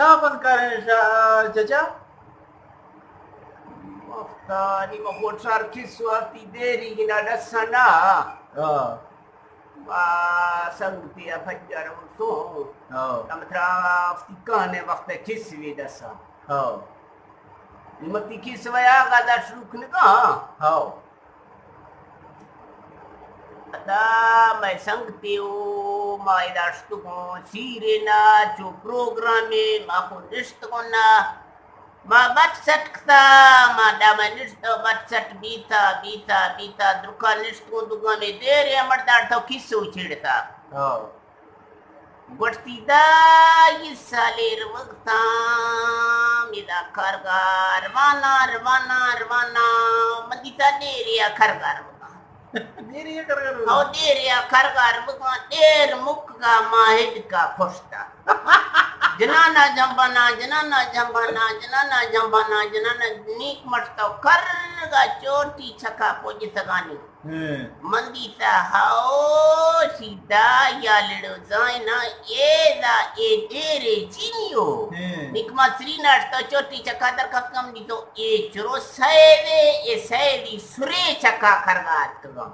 کیا فنکار ہیں شا-، چچا؟ وقتا نی ما کوٹ شہر کسو آتی دیری گنا ڈسنا۔ ہاں۔ ما سنگتی ء پجر تو۔ ہاں۔ تم ترا آفتی کانے وقت کس وی ڈسا۔ ہاں۔ نی متی کس ویا گدا شروع کنگا۔ ہاں۔ ادا مئے سنگتے او، ما ادا شتگوں سیرے نا چو پروگرامے، ما کو نشتگوں نا، ما بٹ سٹ کتا، ما ڈا مئے نشت بٹ سٹ بیتا، بیتا، بیتا، درکا نشتگوں دگا میں دیرے مردار تو کسو چھیڑتا۔ ہاں۔ گوشتی، دائی سالے روگتاں، میدا کارگا روانا، روانا، روانا، من دیتا ڈیریا کارگا روگاں۔ ڈیریا کارگا روگاں؟ او ڈیریا کارگا روگاں، ڈیر مکگا ماہدکا پشتا۔ جنانا جنبانا، جنانا جنبانا، جنانا جنبانا، جنانا نیک مٹتا کرگا چوٹی چکا پوجی سگانی۔ ہم۔ من دیتا ہاؤ سیدھا یا لڑو زائنا، اے دا اے دیرے چینیو۔ ہم۔ نکما سری ناشتا چوٹی چکا در کفتگم دیتو، اے چرو سیدے، اے سیدی سرے چکا کرگا اتکگم۔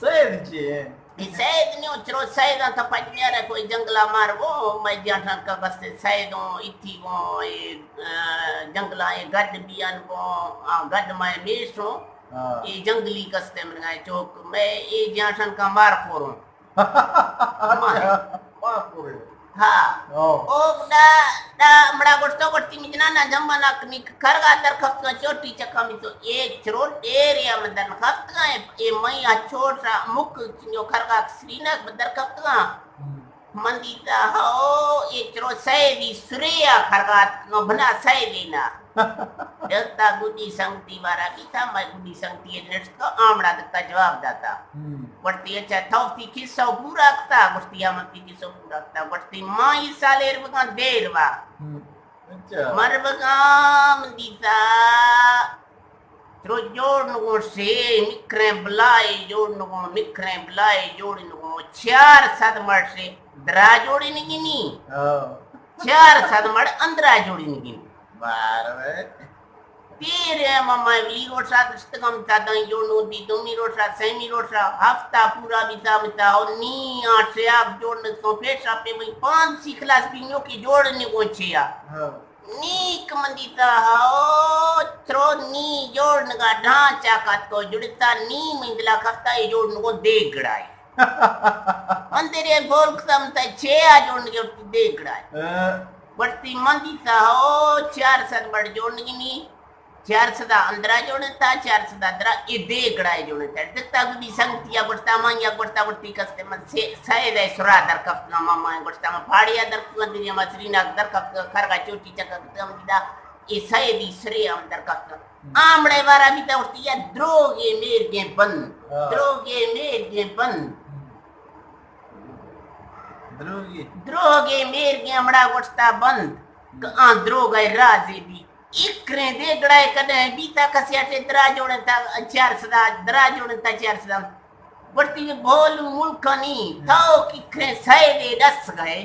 سید چی ہے؟ اے سید نیو چرو سید انت پجمیارے کوئی جنگلا مار وہ، میں جانٹان کا بستے سید ہوں، اتھی ہوں، اے، آ، جنگلا اے گڈ بیان ہوں، آ، گڈ میں میش ہوں۔ ہاں۔ اے جنگلی کستے مرگا چوک، میں اے جیانٹن کا مار خوروں۔ اچھا، مار خورے۔ ہاں۔ ہاں۔ او ڈا، ڈا مڑا گوشتو گوشتی می جنانا جمبا ناک نی کرگا در کفتگا چوٹی چکا می تو اے چرو ڈیرے ہم در کفتگا اے، اے مئی آ چوٹا مک چنگو کرگا سرینک در کفتگا۔ ہم۔ من دیتا ہو، اے چرو سیدی سریا کرگات نو بنا سیدی نا۔ دلتا گڈی سنگتی بارا بیتا، میں گڈی سنگتی نشت کو آمڑا دتا جواب داتا۔ ہم۔ ورتی اچھا تو تی کسو پورا کتا، گوشتی ہاں من تی کسو پورا کتا، ورتی مائی سالیر بگان دیر وا۔ ہم۔ اچھا۔ مر بگان من دیتا۔ ترو جوڑ نگو سے، مکریں بلائے جوڑ نگو، مکریں بلائے جوڑ نگو، چار سد مڑ سے درا جوڑی نگی نی۔ ہاں۔ چار سد مڑ اندرا جوڑی نگی نی۔ بار بھائی۔ تیرے مما اولی روشا دشتگم تا دائیں جوڑ نو دی، دومی روشا، سیمی روشا، ہفتہ پورا بیتا بیتا، او نی آ شیاب جوڑ نگو، پیشا پہ مئی پانچ سی کلاس بینیو کی جوڑ نگو چیا۔ ہاں۔ نی کمندی تا ہاو، ترو نی جوڑ نگا ڈھانچا کتو جڑتا، نی مندلا کفتا اے جوڑ نگو دیگ گڑائے۔ اندرے بول کسم تا چیا جوڑ نگے دیگ گڑائے۔ ہاں۔ ورتی مندی تا ہاو، چار سد بڑ جوڑ نگی نی، چار سدا اندرا جوڑتا، چار سدا درا اے دیگ گڑائے جوڑتا۔ دتا گدی سنگتیا گوشتا، مانیا گوشتا، ورتی کستے من سے، سیدے سرا در کفتگا، ماما گوشتا، من پاڑیا در کفتگا، دنیا ما سریناک در کفتگا، کرگا چوٹی چکا کفتگا، من دیدا، اے سیدی سرے ہم در کفتگا۔ آمڑے بارا بیتا، ورتی یا دروگے میرگیں بند، ہاں۔ دروگے میرگیں بند۔ دروگے۔ دروگے میرگیں ہمڑا گوشتا بند، کہ آن دروگے رازے بی۔ اکریں دیگڑائے کدیں بیتا کسے اٹے درا جوڑنتا چار سدا، درا جوڑنتا چار سدا۔ ورتی بھول ملکانی، تو ککریں سیدے ڈس گئے،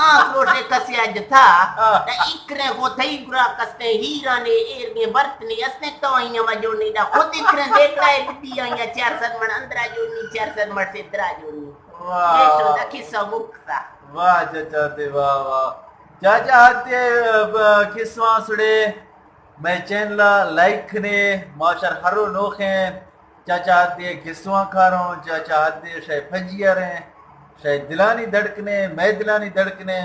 آنکھ روشے کسے اجتا، ہاں۔ تا اکریں کو تئی گرا کستے ہیرانے ایرگیں برتنے استیں تو اینما جوڑنی دا خود اکریں دیگڑائے بی آیا چار سد مڑ اندرا جوڑنی، چار سد مڑ سے درا جوڑنی۔ واہ۔ اے شودا کسا مکتا۔ واہ چچا تے واہ واہ۔ چاچا ہتے، ب-، کسواں سڑے۔ مئے چینل ء لائک کنے، ما شر ہر رو نوخیں۔ چاچا ہدے کسواں کاروں، چاچا ہدے شے پجیاریں، شے دلانی دھڑکنے، مئے دلانی دھڑکنے۔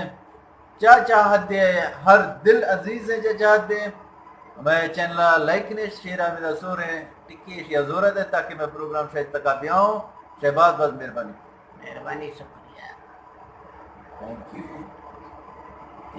چاچا ہدے ہر دل عزیزیں چاچا ہدے۔ مئے چینل ء لائک کنے، شیر احمد اسوریں، ٹکی ایشی ء زور ء دے تاکہ مئے پروگرام شے تکا بیاؤں۔ شے باز باز مہربانی۔ مہربانی، شکریہ۔ تھینک یو۔